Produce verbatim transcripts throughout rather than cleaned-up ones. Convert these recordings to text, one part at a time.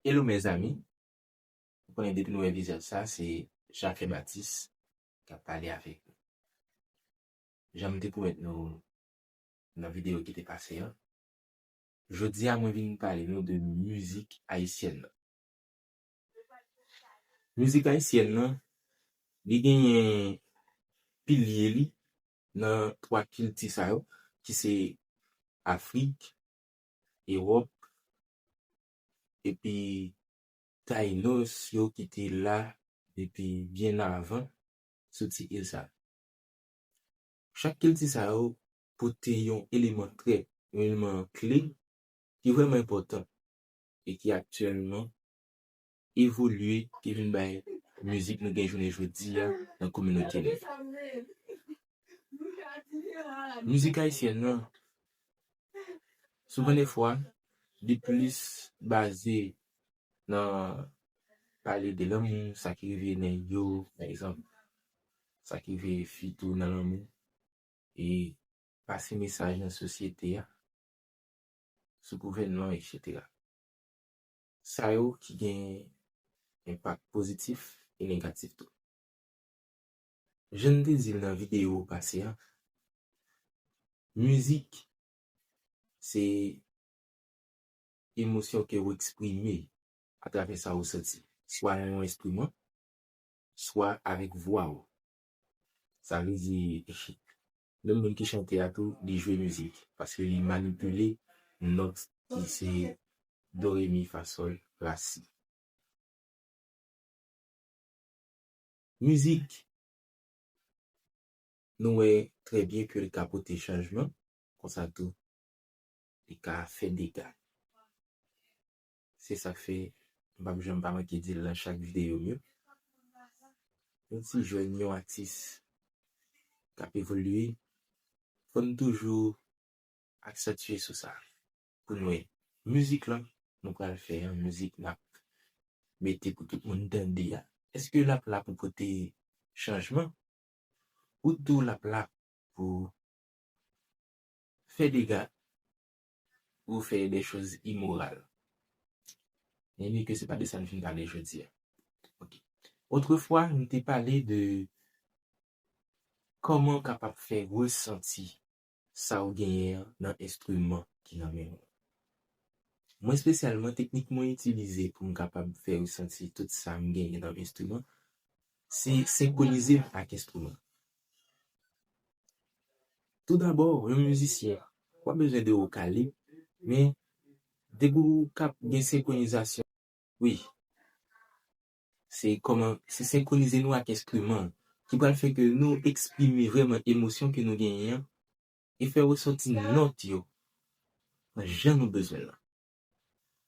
Hello, mezanmi. Ou konnen depi nou wè vizaj sa, se Jacques Baptiste k ap pale avèk nou. Jan m te pwomèt nou nan videyo ki te pase an, jodi a mwen vin pale nou de mizik ayisyèn nan. Mizik ayisyèn nan, li genyen pilye li nan twa kilti sa yo, ki se Afrik, Ewòp, epi Taynos yo ki te la depi byen avan sou ti il sa yo. Chak kilti sa yo pote yon eleman trè, yon eleman kle ki vrèman enpòtan e ki aktyèlman evolye, ki vin bay mizik nou gen jounen jodi a nan kominote nou. Mizik ayisyèn nan, souvandefwa, li plis baze nan pale de lanmou, sa ki rive nèg yo, pa egzanp, sa ki rive fi tou nan lanmou, e pase mesaj nan sosyete a, sou gouvènman, etsetera. Sa yo ki gen enpak pozitif e negatif tou. Jan n te di l nan videyo pase a, mizik se emosyon ke w eksprime atravè sa ou santi, swa nan yon enstriman, swa avèk vwa w. Sa vle di, menm moun ki chante a tou, li jwe mizik, paske li manipile nòt ki se do, re, mi, fa, sòl, la, si. Mizik, nou wè trè byen ke li ka pote chanjman, konsa tou, li ka fè dega. Se sa k fè m p ap janm pa manke di l nan chak videyo m yo. Yon ti jèn, yon atis k ap evolye, fò n toujou aksantye sou sa. Pou n wè, mizik lan nou pral fè an, mizik n ap mete pou tout moun tande a, èske l ap la pou pote chanjman? Ou tou l ap la pou fè dega, pou fè de choz imoral? Ebyen ke se pa de sa n fin pale jodi a. Ok. Otrefwa, nou te pale de kòman w kapab fè resanti sa w genyen an nan enstriman ki nan men w. Mwen espesyalman, teknik mwen itilize pou m kapab fè resanti tout sa m genyen nan enstriman, se senkwonize m ak enstriman. Toudabò, yon mizisyen, w ap bezwen de vokal li, men depi w kap gen senkwonizasyon, wi, se kòman, se senkwonize nou ak enstriman ki pral fè ke nou eksprime vrèman emosyon ke nou genyen an e fè resòti nòt yo nan jan nou bezwen l lan.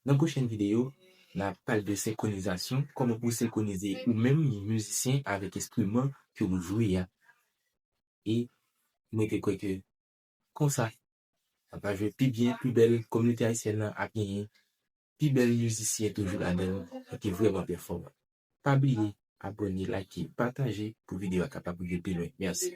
Nan pwochèn videyo, n a pale de senkwonizasyon, kòman pou w senkwonize ou menm mizisyen avèk enstriman ke w jwe a. E mwen te kwè ke konsa, n ap jwe pi byen, pi bèl, kominote ayisyèn nan ap genyen pi bèl mizisyen toujou ladan l, e ki vrèman pèfòman. Pa bliye abòne, like, pataje pou videyo a kapab rive pi lwen. Mèsi.